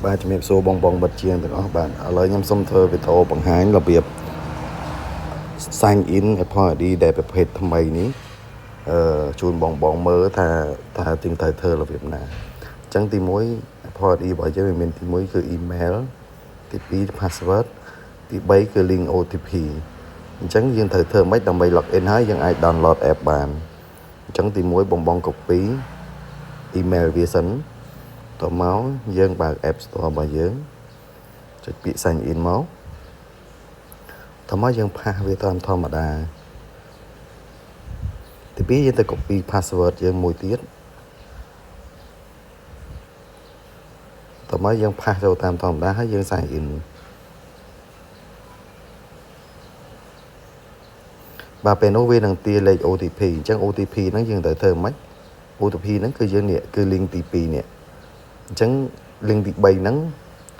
បាទជំរាបសួរបងបងមិត្តជាងទាំងអស់បាទឥឡូវខ្ញុំសូមធ្វើវីដេអូបង្ហាញរបៀប sign in Apple ID ដែលប្រភេទថ្មីនេះអឺជូនបងបងមើលថាថាទៀងត្រូវធ្វើរបៀបណាអញ្ចឹងទី1 Apple ID របស់យើងវាមានទី1គឺ email ទី2 password ទី3គឺ link OTP អញ្ចឹងយើងត្រូវធ្វើម៉េចដើម្បី log in ហើយយើងអាច download app បានអញ្ចឹងទី1បងបង copy email វាសិនតមកយើងបើក App Store របស់យើងចុចពាក្យ sign in មកតមកយើង paste វាតាមធម្មតាទី2យើងទៅ copy password យើងមួយទៀតតមកយើង paste ចូលតាមធម្មតាហើយយើង sign in បាទពេលនោះវានឹងទាលេខ OTP អញ្ចឹង OTP ហ្នឹងយើងត្រូវធ្វើម៉េច OTP ហ្នឹងគឺយើងនេះគឺ link ទី2នេះអញ្ចឹង link ទី3ហ្នឹង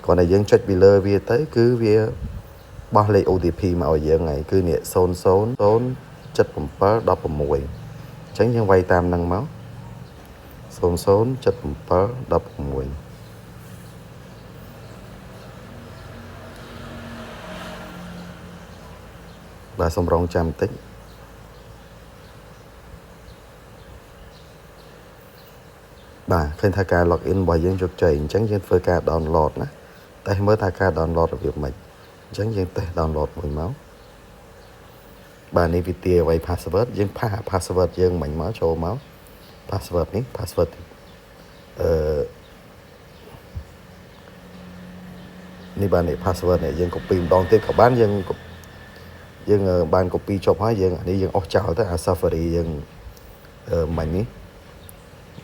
គ្រាន់តែយើងចុចពីលើវាទៅគឺវាបោះលេខ OTP មកឲ្យយើងហើយគឺនេះ00077 16អញ្ចឹងយើងវាយតាមហ្នឹងមក0077 16បាទសូមរងចាំបន្តិចបាទឃើញថាការ log in របស់យើងជោគជ័យអញ្ចឹងយើងធ្វើការ download ណាតេស្តមើលថាការ download របៀបម៉េចអញ្ចឹងយើងតេស្ត download មួយមកបាទនេះវាទាអ្វី password យើង paste password យើងមិញមកចូលមក password នេះ password អឺនេះបាទនេះ password នេះយើង copy ម្ដងទៀតក៏បានយើងយើងបាន copy ចប់ហើយយើងអានេះយើងអស់ចោលទៅអា Safari យើងមិញនេះ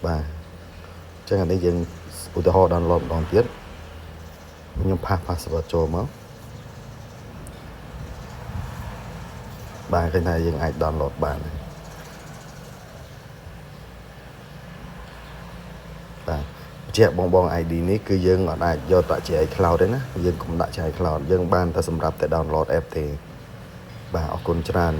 បាទអញ្ចឹងអានេះយើងឧទាហរណ៍ download ម្ដងទៀតខ្ញុំ paste password ចូលមកបាទឃើញថាយើងអាច download បានបាទបញ្ជាក់បងបង ID នេះគឺយើងអត់អាចយកដាក់ជា iCloud ទេណាយើងកុំដាក់ជា iCloud យើងបានតែសម្រាប់តែ download app ទេបាទអរគុណច្រើន។